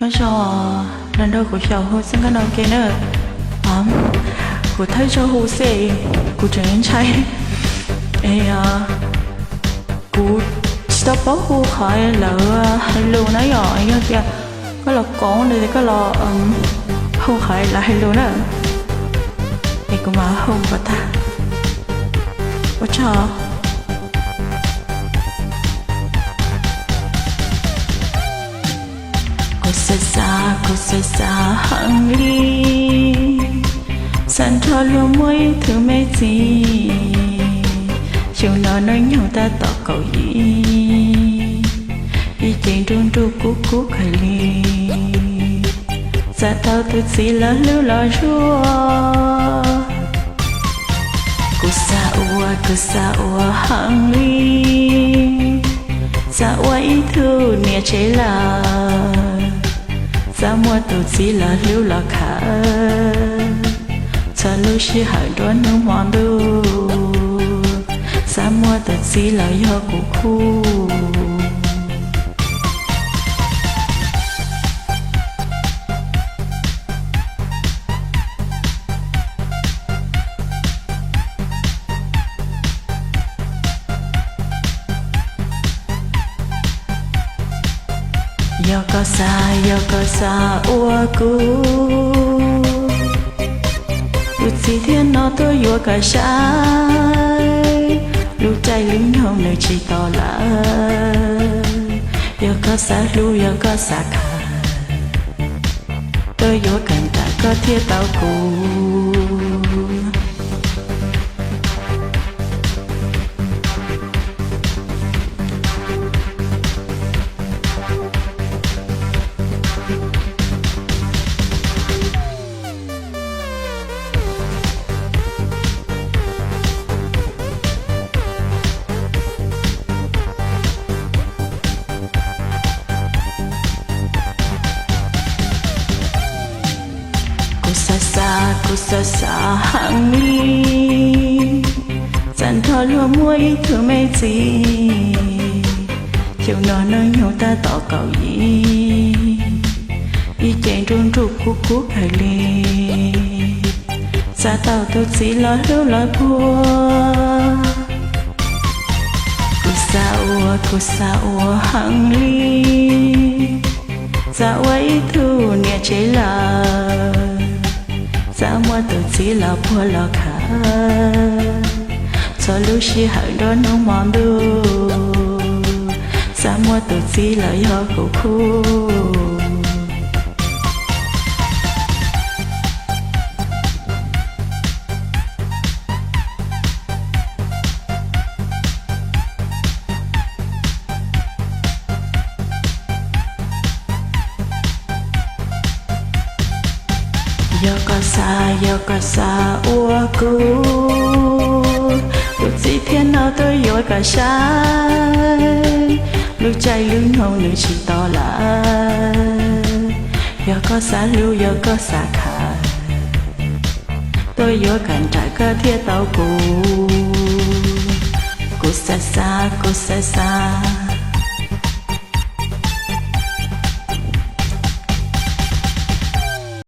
Nyob zoo, los nrog kuv xyaum hu txoj nkauj no ke na. Kuv thawj zaug hu xwb, kuv tseem ntshai. Es kuv tsis tau paub hu qhov lawv hais lus na yom, yog tias koj los koom no ces koj los hu qhov lawv hais lus na. Es kuv mam hu kom tag. Ua tsaug. Kuv xav xav, kuv xav xav heev li, xav nrog luag muaj ib tug me txiv. Xyoo no hnub nyoog tab tom kaum yim, ib ce nruj nruj kub kub kawg li. Xav tau tus txiv los hlub los zuag, kuv xav ua, kuv xav ua heev li, xav ua ib tug niam tsev lawm, xav muaj tus txiv los hlub los khawv, txhua lub sij hawm nruab hnub hmo ntuj, xav muaj tus txiv los yog kuv khub. Yog koj xav, yog koj xav ua kuv, tus txiv thiab no tuaj yuav koj saib, lub caij lub nyoog nws tsis tos lawm. Yog koj xav hlub, yog koj xav khawv, tuaj yuav koj nram koj thiaj tau kuv. Kuv xav xav, kuv xav xav heev li, xav nrog luag muaj ib tug me txiv. Xyoo no hnub nyoog tab tom kaum yim, ib ce nruj nruj kub kub kawg li. Xav tau tus txiv los hlub los puag. Kuv xav ua, kuv xav ua heev li, xav ua ib tug niam tsev lawm, xav muaj tus txiv los puag los khawv, txhua lub sij hawm nruab hnub hmo ntuj, xav muaj tus txiv los yog kuv khub. Yog koj xav, yog koj xav ua kuv, tus txiv thiab no tuaj yuav koj saib, lub caij lub nyoog nws tsis tos lawm. Yog koj xav hlub, yog koj xav khawv, tuaj yuav koj nram koj thiaj tau kuv. Kuv xav xav, kuv xav xav